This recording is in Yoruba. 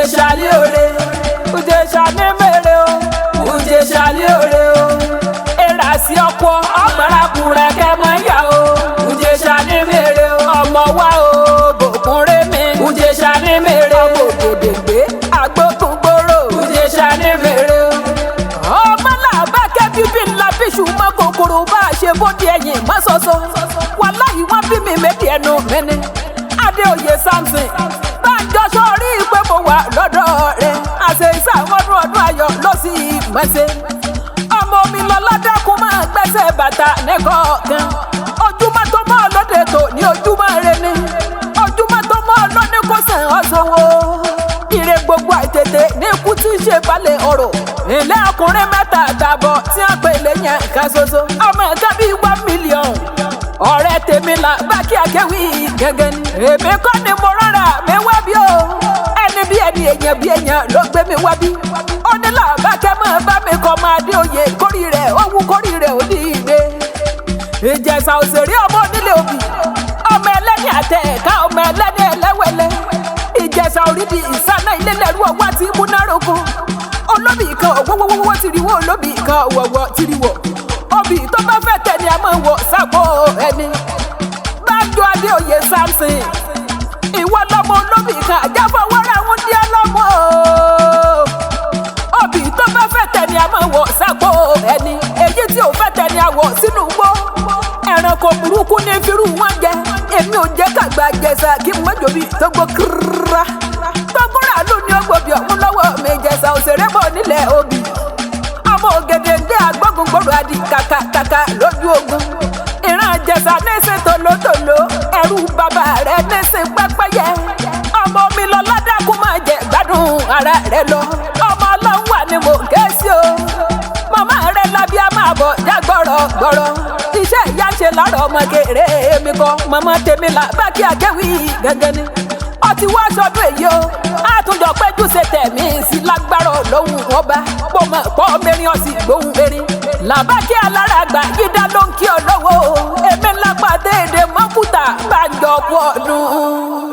Ìjẹ̀ṣà ní òre, Ìjẹ̀ṣà ní mèrè o, Ìjẹ̀ṣà ní òre o. Èrà sí ọkọ ọmọlákùnrin kẹmọ yà o. Ìjẹ̀ṣà ní mèrè o, ọmọ wa o, bòkun rẹ mi. Ìjẹ̀ṣà ní mèrè o, ògèdègbé agbókùngbòrò. Ìjẹ̀ṣà ní mèrè o. Ọmọ làbákẹ́ bíbí ńlá bíṣù mọ́ kòkòrò bá a ṣe bóde ẹ̀yìn mọ́ sọ́sọ́. Wàláhì wọ́n bí mi méjì ẹnu mi ni. Adéoyè Samson Bánjọ sọ́ọ́rí pé mo wà lọ́dọ̀ rẹ̀. Àṣẹ ìsàmọ́dún ọdún ayọ̀ ló sì mọ̀ṣẹ́. Ọmọ mi lọ lọ́dọ̀kún máa gbẹ́sẹ̀ bàtà nìkọ̀ọ̀kan. Ojúmọ́ tó mọ́ lóde tò ní ojúmọ́ rẹ ni. Ojúmọ́ tó mọ́ lóní kò sàn ọ́ sówó. Ire gbogbo àìtètè ní ikú tí ń ṣe balẹ̀ ọ̀rọ̀. Ilé ọkùnrin mẹ́ta àtààbọ̀ tí wọ́n pè léyìn kan ṣoṣo. Ọmọ nǹkan bíi 1 million. Ọ̀rẹ́ tèmi là bá kí akéwì gẹ́gẹ́ ni. Èmi kọ́ ni mo rọra mi wá bí o. Ẹni bí ẹni èèyàn bí èèyàn ló gbé mi wá bí. Ó ní làbákẹ́ máa bá mi kọ́ máa dé oyè kórì rẹ̀ ó wú kórì rẹ̀ ó ní ìdè. Ìjẹ̀ṣà òṣèré ọmọ onílé obì. Ọmọ ẹlẹ́ni àtẹ ẹ̀ka ọmọ ẹlẹ́ni ẹlẹ́wẹ̀lẹ́. Ìjẹ̀ṣà oríbi ìsáná ilé lẹ́rú ọwọ́ àti múnároko. Olóbì kan wọ́wọ́wọ́wọ́ tìrìwọ́ olóbì kan wọ̀wọ̀ tìrìwọ̀. Obì tó bá fẹ́ tẹ̀ ni a máa wọ̀ sápò ẹni. Bánjọ Adéoyè Samson. Ìwọ lọmọ olóbì kan àjáfọwọ́ra ń díẹ̀ lọ́mọ o. Obì tó bá fẹ́ tẹ̀ ni a máa wọ̀ sápò ẹni. Èyí tí ò fẹ́ tẹ̀ ni a wọ̀ sínú igbó. Ẹranko burúkú ní firú wọn jẹ. Èmi ò jẹ́ kàgbà jẹ̀sà kí n má jòbí tó gbó kíríra. Tógúnrà lù ní ògbòbí ọ̀hún lọ́wọ́ mi jẹ̀sà òṣèré bọ̀ nílẹ̀ obì. Ọmọ ògèdèǹdé agbógun gbòòrò adì kàkàkàkà lójú ogun. Ìran jẹ̀sà níṣẹ́ tòlótòló, ẹrú bàbá rẹ̀ níṣẹ́ pẹ́pẹ́yẹ. Ọmọ mi lọ ládàkú máa jẹ gbádùn ara rẹ̀ lọ. Ọmọ ọlọ́run wà ní mò ń ké sí o. Màmá rẹ̀ lábí a máa bọ̀ já gbọ́rọ̀ gbọ́rọ̀. Iṣẹ́ ìyá ṣe láàárọ̀ ọmọ kéré mi kọ́. Màmá tèmi là bá kí akéwì gẹ́gẹ́ ni. Ọtí wá sọdún èyí o. Àtúnjọ péjú ṣe tẹ̀mí sí lágbára lóhùn ọba. Mo mọ̀ pọ́ mẹ́rin ọ̀sìn gbóhùn erin. Làbákẹ́ alára àgbà yídá ló ń kí ọ lọ́wọ́. Èmi ńlá pàdé èdè mọ́kúta bá ń jọ kú ọdún.